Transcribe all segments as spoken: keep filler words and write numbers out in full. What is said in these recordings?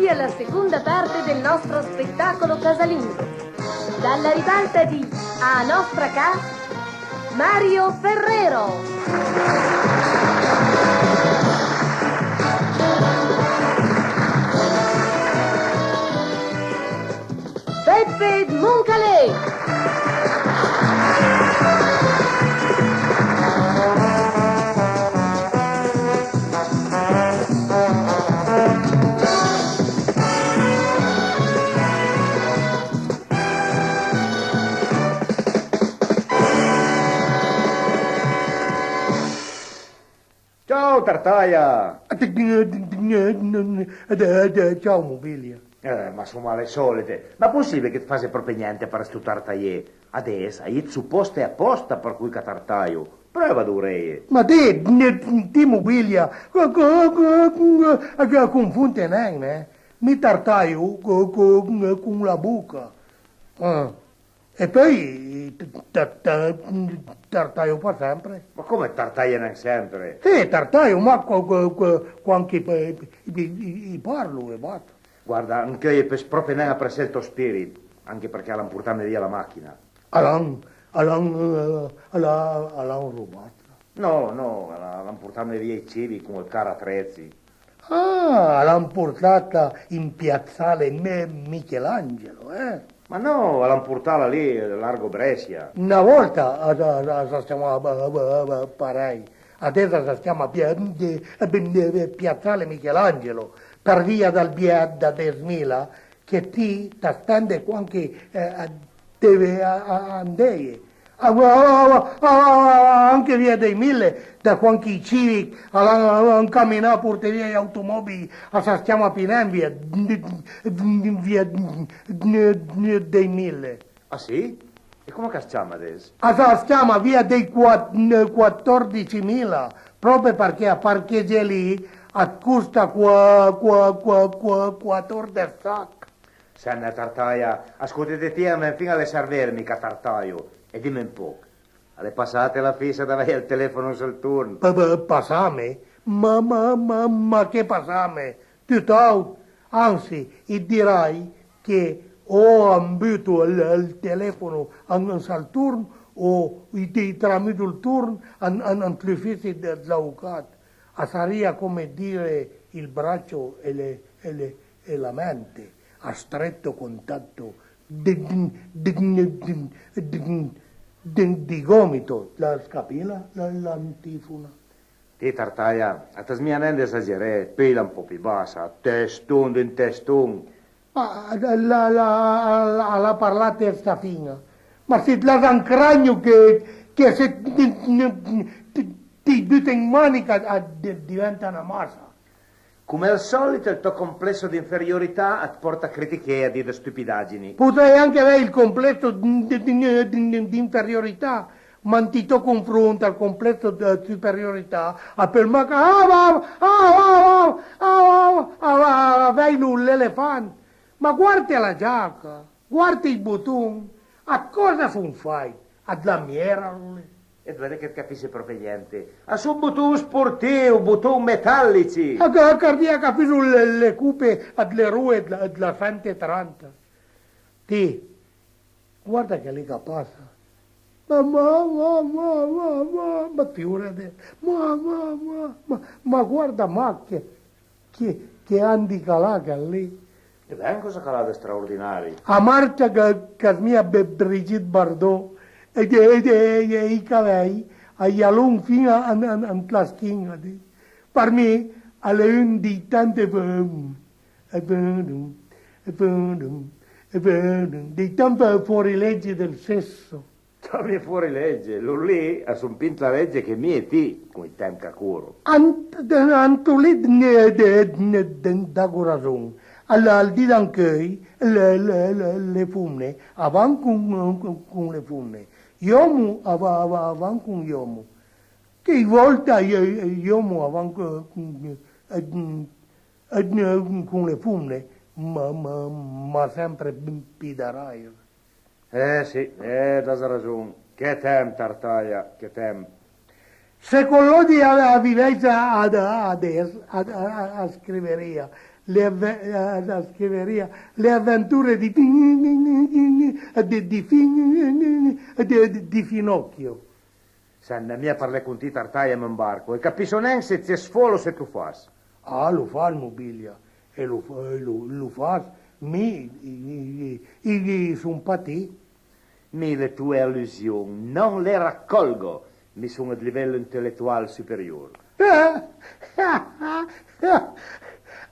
Alla seconda parte del nostro spettacolo casalingo. Dalla ribalta di A nostra ca, Mario Ferrero. Peppe Moncalé. Ciao, Tartaia! Ciao, Mobilia. Eh, ma soma le solite. Ma pussìbile che it fase pròpi gnente për stu tartaié? Adess a-i é ëd supòste apòsta për cui ch'a tartajo. Preuva a dovreje. Ma ti, ti, Mobilia, co-, co-, co-, co-, a, a confónte nen, eh? Mi tartajo co-, co-, con la boca. Ah. E peui t-, t-, t-, tartajo pa sempre. Ma come, tartaje nen sempre? Sì, tartajo, ma co-, co-, co-, quand ch'i, i, i, i parlo e basta. Guarda, ancheuj i peuss pròpi nen apresé ël tò spìrit, anche përchè a l'han portame via la màchina. A l'han, a l'han, eh, a l'ha-, a l'han robata? No, no, a l'ha-, a l'han portame via ij civi con ël caratrezzi. Ah, a l'han portata in piazzale Me-, Michelangelo, eh? Ma no, a l'han portala lì, largo Brescia. Na vòlta a, a, a, as ciamava, eh, eh, eh, parèj, adess as ciama pia-, de-, de-, de-, piazzale Michelangelo, për via dël bièt da desmila, che ti t'as spende quand ch'i, eh, a deve a, a, andeje. A, a, anche via dei Mille, da quand ch'i civic a l'han, a l'han ancaminà a porté via j'automòbij, as ciama pì nen via, via dei Mille. Ah, sì? E come ch'as ciama adess? As, as ciama via dei qua-, quatordicimila, pròpi përchè a parchegé lì at costa qua-, qua-, qua-, qua-, quatordech sach. Sent, Tartaia, ascòlte, ti a m'ven fin-a le serveme ch'a tartajo, e dime un pòch, a l'é passate la fissa d'avèj ël telefono sël torn? Pa-, pa-, passame? Ma, ma, ma, ma che passame? Tutt'àutr, anzi, it dirai che o a buto ël, ël telefono an, an sël torn, o it, it tramudo ël torn an, an, ant l'ufici dë, dl'avocat. A sarìa come dire il braccio e le, e le, e la mente a stretto contatto di, di, di, di gomito, l'has capì la, la, l'antifona? Ti, Tartaia, a t'has mia nen d'esageré, peui-la un pò pì bassa, teston d'un teston. Ma la, la, la, a l'ha parlà ësta fin-a. Ma se it l'has un cragno che, che se ti, ti, ti bute in manica a, a de-, diventa na massa. Come al solito, il tuo complesso di inferiorità at porta a critiché e a dì dë stupidagini. Potrei anche avere il complesso di, di, di, di, di inferiorità, ma ant ij tò confront ël complesso dë superiorità a peul mach, ah, va, ah, va, ah, va, ah, va, ah, va, vèjlo l'elefant. Ma guarde la giaca, guarde ij boton, a còsa a son fàit? A lamiera, lì? E vëdde che it capisse pròpi gnente. A son boton sportiv, boton metallici! A, a cardìa ch'a fusso le, le cope dle roe dla, dla sent e tranta. Ti, guarda che lì ch'a passa. Ma, ma, ma, ma, ma, ma, ma, figurate, ma, ma, ma, ma, ma guarda, ma che, che, che andi ch'a l'ha chel lì. E ben, còsa ch'a l'ha dë straordinari? A marcia ch'a, ch'a smija Be-, Brigitte Bardot, e, e, e, e, e ij cavèj a-i a lon fin-a an, an, ant la schin-a, ti. Për mi a l'é un dij tant, e, e, dij tant fuorilegge del sesso. Ciame fuorilegge, lor lì a son pì ant la legge che mi e ti, con ij temp ch'a coro. Ant-, ant lì, dago rason. Al, al di d'ancheuj, le, le, le, le fomne a van con, con, con le fomne. J'òmo a va, a va, a van con j'òmo. Chèi vòlte j'ò-, j'òmo a van co-, con, eh, eh, con le fomne, ma, ma, ma sempre pì darrèir. Eh sì, eh, t'has rason. Che temp, Tartaia, che temp. Se Collodi a, a vivèissa a, a, adess, a, a, a, a scriverìa le ave-, a, a scriverìa le aventure di, di, di, di, di, di Finocchio. Sent, mia parlé con ti, Tartaja, m'embarco, e capisso nen se t'ses fòl o se t'lo fas. Ah, lo fas, Mobilia, e lo, e lo, lo fas, mi, i, i, i, i son pa ti. Mi le toe allusion non le raccolgo, mi son ëd livello intellettual superior.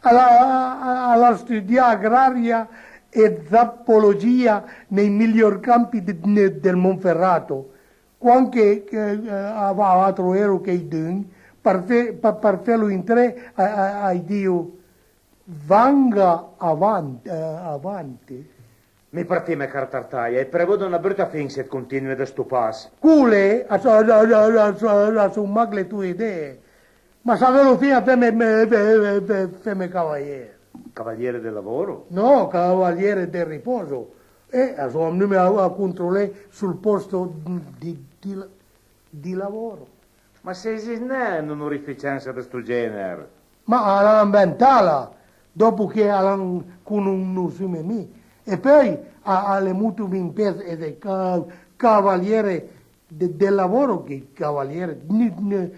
Al a, al a studià agraria e zapologia nei miglior campi de, de, del Monferrato. Quand che, che, eh, a va a trové cheidun, për fe, për, për felo intré, a, a, a-j diso: "Vanga avan-, eh, avanti." Mi partime, cara Tartaja, e preveudo na bruta fin se it continue dë sto pas. Cole, a so-, a, a, a, a, a son mach le toe idee. Ma s'a veulo fin a feme, me, me, me, me, feme cavaliere. Cavaliere del lavoro? No, cavaliere del riposo. E a son vnùme a, a controlé sul posto di, di, di lavoro. Ma se esist nen un'onorificensa dë sto gener? Ma a l'han inventala, dopo che a l'han conossume mi. E peui a, a l'é motome in pes e de ca-, cavaliere de, del lavoro che cavaliere del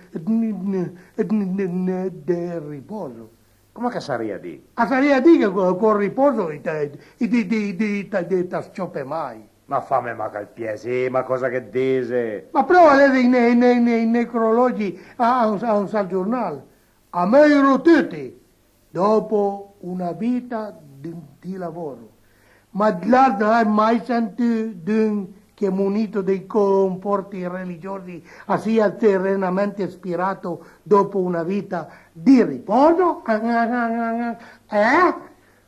riposo. Coma ch'a sarìa dì? A sarìa dì che co-, col riposo i te, i ti, ti, ti, ti, ti t'as-ciope mai. Ma fame mach ël piasé, ma còsa che it dise? Ma pròva a lese i ne-, i ne-, i ne-, i necrològi a, a un, a un sal giornal. A meuiro tuti dopo una vita di, di lavoro. Ma là, l'hai mai sentù d'un che, munito dei comporti religiosi, a sia serenamente spirato dopo una vita di riposo? Eh?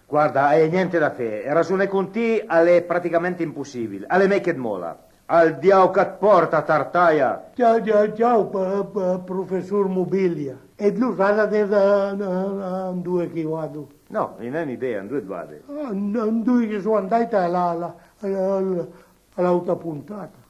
Guarda, a-i é gnente da fé, e rasoné con ti a l'é praticamente impossìbil, a l'é mej che it mola. Al diao ch'at pòrta, Tartaja! Ciao, ciao, ciao, p-, p-, professor Mobilia. E it lo sas adess a, a, a, andoe ch'i vado? No, i n'hai n'idea, andoe it vade? Ah, an-, andoe ch'i son andàit a la, la, a la, a l'àuta pontata.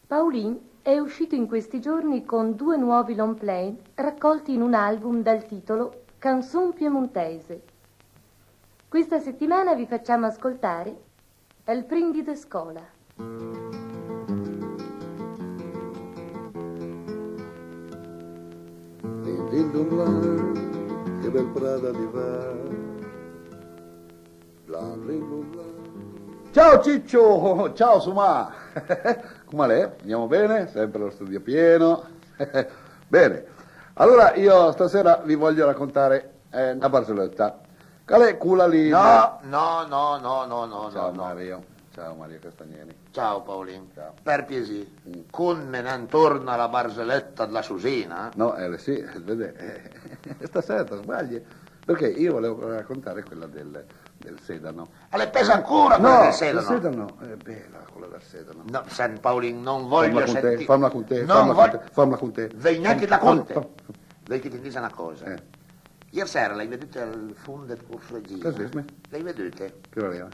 Paolin è uscito in questi giorni con due nuovi long play raccolti in un album dal titolo Canson piemontèise. Questa settimana vi facciamo ascoltare Ël prim di dë scòla. Din din dun blan, che bel prada d'ivern. Blan din dun blan. Ciao Ciccio, ciao Sumà. Come l'è? Andiamo bene? Sempre lo studio pieno. Bene. Allora io stasera vi voglio raccontare, eh, una barzelletta. Qual è quella lì? No, no, no, no, no, no, no, Ciao no. Mario. Ciao Mario Castagneri. Ciao Paolin. Ciao. Per piasì, mm, contme nen torna la barzëlëtta dla Susina? No, eh, sì, vede, eh, stasera ti sbagli, perché io volevo raccontare quella del, del sedano. A l'é pes ancora quella del sedano? No, il sedano è bella, quella del sedano. No, sent Paolin, non voglio sentire. Famla con te, famla con te, non famla con te, famla con te. Veuj gnanca la conte. Fam-, fam-, Veuj che ti disa na còsa. Eh. Ier sera l'hai vedute al fond dël corso Regina? Còs disme? L'hai vedute? Che voleva?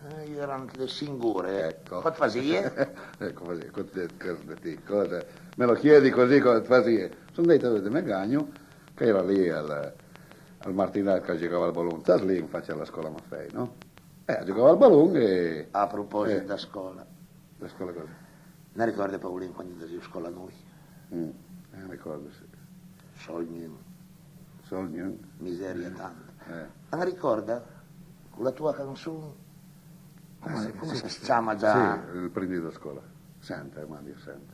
Eh, i era ant le singure. Ecco. Còs it fasìe? Ecco, fasìe, còs it, còs it, còs it, me lo chiedi così, còs it fasìe? Son andàit a vedeme Gagno, che era lì al, al Martinat che giocava al balon, sas lì in faccia alla scuola Maffei, no? Eh, giocava al balon e... A proposit, eh, da scòla. La scola cosa? An ricòrde Paolin quand andasìo a scola noi? Mm, eh, ricordo, sì. Sòl gnun. Sòl gnun. Miseria tanta. Eh. An ricòrda cola toa canson? Ah, come, sì, come sì, si sì. Ciama già? Sì, il prim di da scola. Senta, eh, Mario, senta.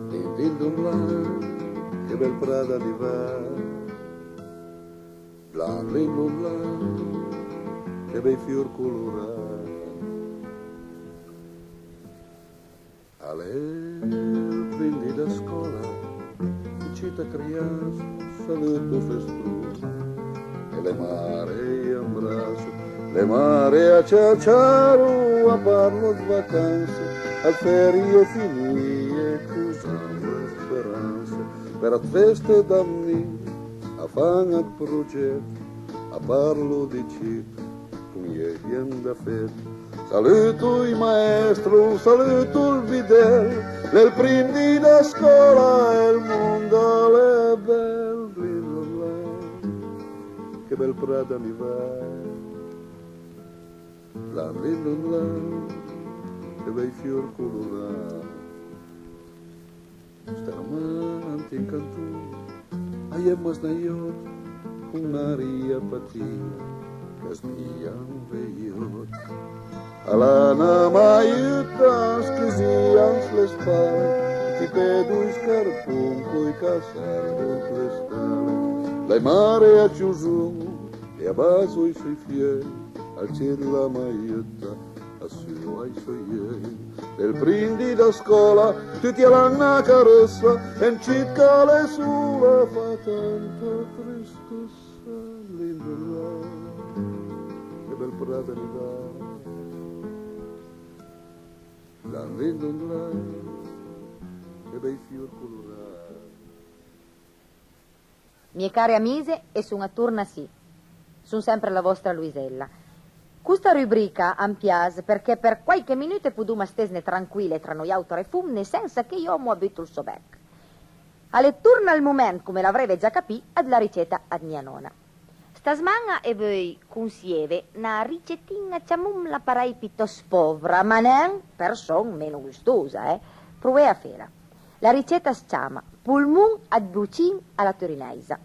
Din din dun blan, che bel prada d'ivern. Blan din dun blan, che bei fior colorà. A l'é ël prim di da scòla, i cit a criasso, saluto festoso, e le mare i ambrasso, le mare a ciaciaro, a parlo dë vacanse, Ël ferie finìe, cus'an le speranse për ëd feste d'amì? A fan ëd progjet, a parlo di cit, con i vien da fet. Saluto i maestro, saluto ël bidel, l'é ël prim di da scòla e ël mond a l'é bel, blindola, che bel pra da nivèl. Là, lì, là, che bei fior colorà. Sta man ant un canton, a-i é masnajòt, con n'aria patia, ch'a sbia un vejòt. Al a na maiuta, scusia, an s'le spale, ti pé doi scarpon, pòi ch'a servo le stale. L'é mare a Cioson, e a baso i soi fieuj, al cit la maiuta, a sua i soi euj. Ël prim di da scòla, tuti a l'han na carëssa, e un cit ch'a l'é sola, a fa tanta tristussa, lindon là, che bel pra da nivèl. Là, lindon là, che bei fior colorà. Mie care amise, e son atorna sì. Son sempre la vòstra Luisella. Costa rubrica am pias përchè për quàiche minute podoma stesne tranquile tra noiàutre fomne sensa che j'òmo a buto ël sò bech. A l'é torna ël moment, come l'avréve già capì, ëd la riceta ëd mia nòna. Sta sman-a i veuj consieve na ricetin-a, ciamomla parèj, pitòst pòvra, ma nen për son meno gustosa, eh? Prové a fela. La riceta as ciama polmon ëd bocin a la turinèisa.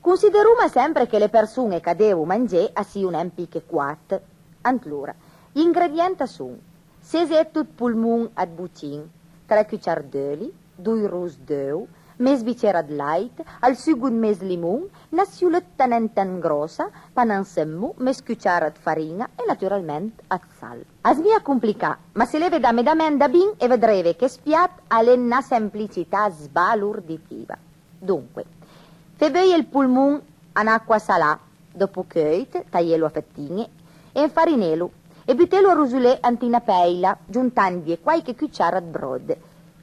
Consideroma sempre che le përson-e ch'a devo mangé a sio nen pì che quat. Antlora, j'ingredient a son: sezé ëd polmon ëd bocin, tre cuciar d'euli, doi ross d'euv, mes bicera ëd làit, ël sugo ëd mes limon, na siolëtta nen tant gròssa, pa nen sëmmo, mes cuciara ëd farin-a e naturalment ëd sal. As mia complicà, ma se l'eve da meda menda bin e vëdréve che ëst piat a l'é na semplicità sbalorditiva. Donque, fé beuje ël polmon an acqua salà, dòpo cheuit, tajelo a fëtin-e e anfarinelo e butelo a rosolé ant na pèila, giontandje quàiche cuciara ëd bròd.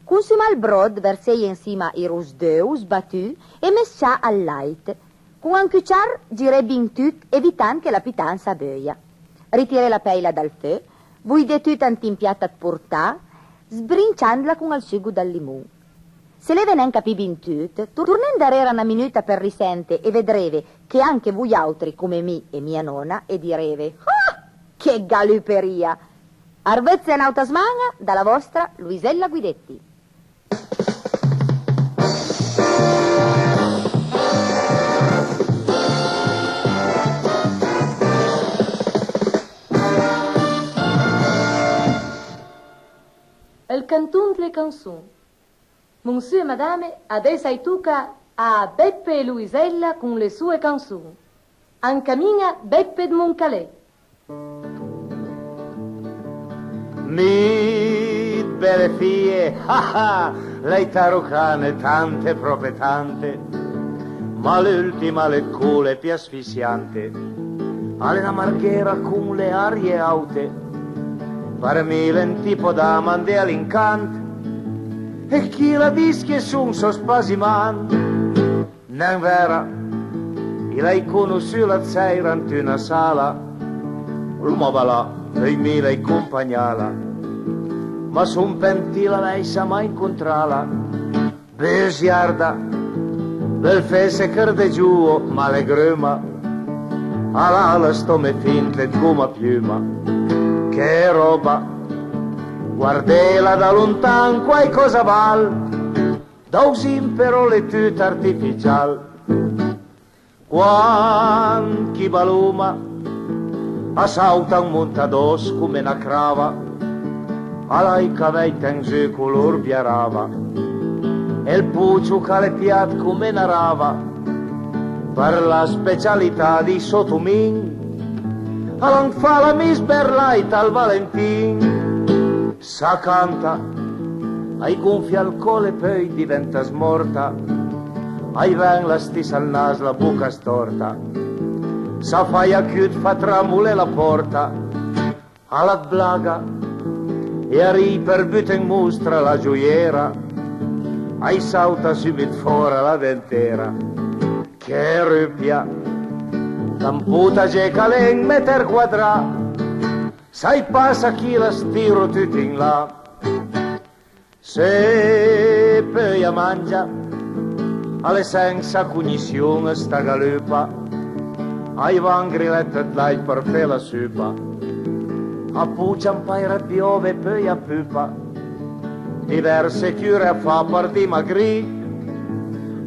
Consumà ël bròd, verseje ansima ij ross d'euv sbatù e mes-cià al làit. Con un cuciar giré bin tut, evitant che la pitansa a beuja. Ritiré la pèila dal feu, vojdé tut ant un piat ëd portà, sbrinciandla con ël sugo dël limon. Se l'eve nen capì bin tut, tor-, torné andarera na minuta për risente e vëdréve che anche vojàutri, come mi e mia nòna, e diréve: «Ah! Che galuperia!» Arvëdse a n'àuta sman-a da la vòstra Luisella Guidetti. Ël canton dle canson. Monsieur e madame, adess a-i toca a Beppe e Luisella con le soe canson. Ancamin-a Beppe ëd Moncalé. Nit, bele fije, ah, ah, l'hai tarucane tante, pròpe tante, ma l'ùltima, a l'é cole pì asfissiante, a l'é na marghera con le arie àute, për mi l'é un tipo da mandé a l'incant, e chi la dis che son sò spasimant. Nen vera, i l'hai conossùla d'sèira ant una sala, l'oma balà, peui mi l'hai compagnala, ma son pentì l'avèissa mai incontrala. Busiarda, bel fesse ch'ër de giuo, ma l'é gruma, a l'ha lë stòme fint, l'é ëd goma piuma. Che ròba, guardela da lontan quaicòsa a val. Davzin però l'é tut artificial. Quand ch'i baloma, a s'àuta, a monta dòss come na crava, a l'ha ij cavèj tenzù color biarava, e ël pocio ch'a l'é piat come na rava, për la specialità dij sò tomin, a l'han fala mi sberlà ij tal Valentin. S'a canta, a-j gonfia ël còl e peui diventa smòrta, a-j ven la stissa al nas, la boca stòrta. S'a fa j'acut, fa tramolé la pòrta, a l'ha ëd blaga, E a ri për bute an mostra la gioiera, a-j sauta sùbit fòra la dentera. Che rupia! Tampota, gé ch'a l'é un meter quadrà, s'a-j passa chi la stiro tut in là. Se peui a mangia, a l'é sensa cognission sta galupa, a-j va un grilèt ëd làit për fé la supa, a pocia un paira d'biòve e peui a pupa, diverse cure a fa për dimagrì,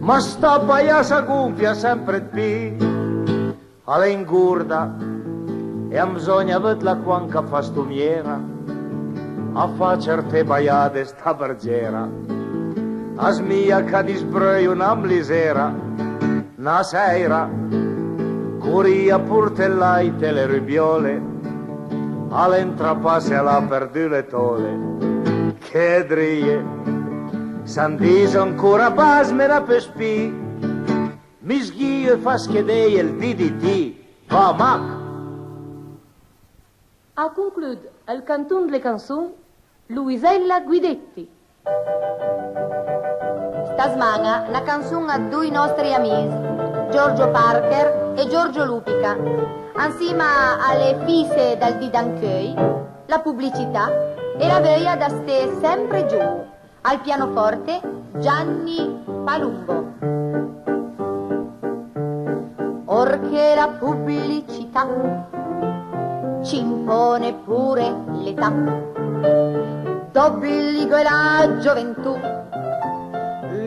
ma sta paiassa a gonfia sempre 'd pì. A l'é ingorda e a 'm bzògna vëdla quand ch'a fa stomiera, a fa certe baiade sta bërgera, a smija ch'a disbreujo na mlisera. Na sèira, corìa porté ël làit e le rubiòle, a l'é 'ntrapasse e a l'ha përdù le tòle. Che drije, s'a 'm diso ancora basme na peuss pì, mi sghijo e fasso chedèje ël D D T, va mach! A conclud ël canton dle canson Luisella Guidetti. Sta sman-a na canson ëd doi nòstri amis, Giorgio Parker e Giorgio Lupica, ansima a le fisse dal dì d'ancheuj, la publicità e la veuja da sté sempre giovo. Al pianoforte Gianni Palumbo. Orche la pubblicità ci impone pure l'età. D'obbligo è la gioventù,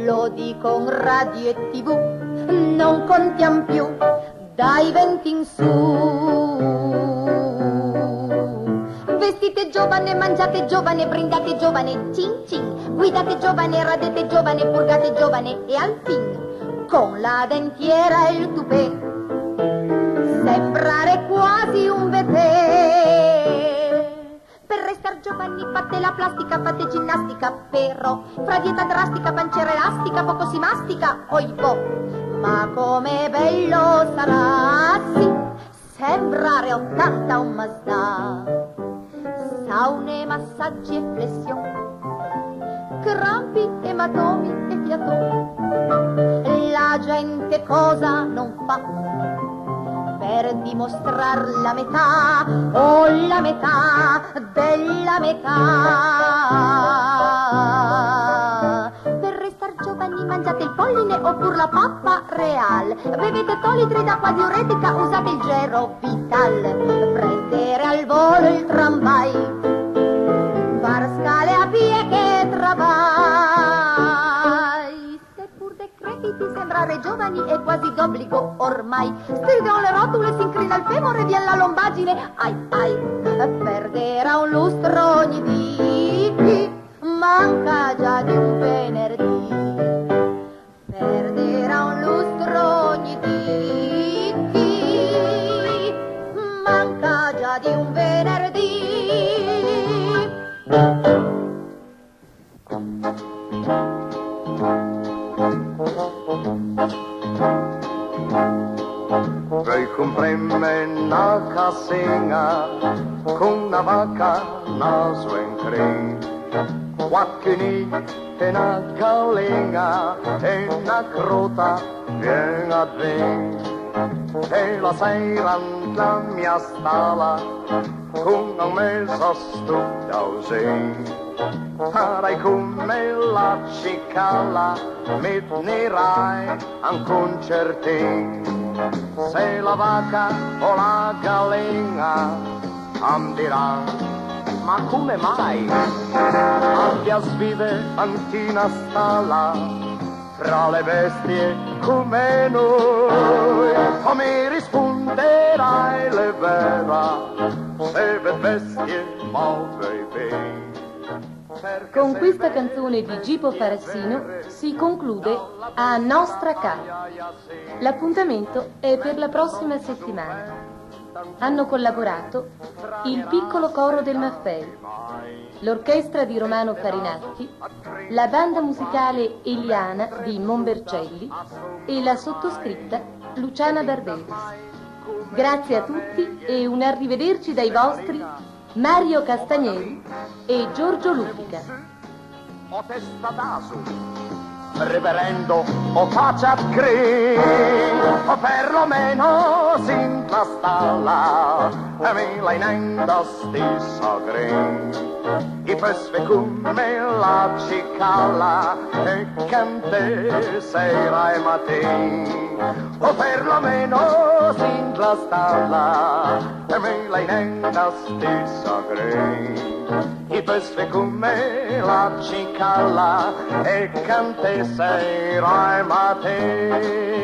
lo dicono radio e T V, non contiamo più dai venti in su. Vestite giovane, mangiate giovane, brindate giovane, cin cin. Guidate giovane, radete giovane, purgate giovane e al fin, con la dentiera e il tupè, sembrare quasi un vetè. Per restar giovani fate la plastica, fate ginnastica, però fra dieta drastica, pancera elastica, poco si mastica, oi boh. Ma come bello sarà, sì, sembrare ottanta un Mazda. Saune, massaggi e flessioni, crampi, ematomi e fiatoni. La gente cosa non fa per dimostrar la metà, o la metà della metà. Per restar giovani mangiate il polline oppure la pappa real. Bevete ettolitri d'acqua diuretica, usate il Gerovital. Prendere al volo il tramvai, far scale a pie che travai. Seppur decrepiti, sembrare giovani è quasi d'obbligo ormai. Strillo le rotule, si incrina il femore, vien la lombagine, ai ai. Perderà un lustro ogni dì, chi manca già di un venerdì. Perderà un lustro ogni dì, chi manca già di un venerdì. Veuj compreme na casin-a con na vaca, na suentrin, quat cunij e na galin-a e na crota pien-a 'd vin. E la sèira ant la mia stala, con an mes a sto dausin, farai come la cicala, mi tenirai un concertin. Se la vaca o la galin-a a 'm dirà: "Ma come mai?" A pias vive ant una stala fra le bestie come noi. O mi risponderai: "L'è vera, se v'êt bestie ma v'êt bin." Con questa canzone di Gipo Farassino si conclude A Nostra Ca. L'appuntamento è per la prossima settimana. Hanno collaborato il Piccolo Coro del Maffei, l'orchestra di Romano Farinatti, la banda musicale Eliana di Monbercelli e la sottoscritta Luciana Barberis. Grazie a tutti e un arrivederci dai vostri Mario Castagneri e Giorgio Lupica. O testa d'aso, reverendo, o facia 'd crin, o perlomeno s'intla stalla, e mi l'hai nen da sti sagrin. I pös fe come la cicala e canté sera e matin, o perlomeno s'intla stalla, e mi l'hai nen da sti sagrin. I pös fe come la cicala e canté sera e matin.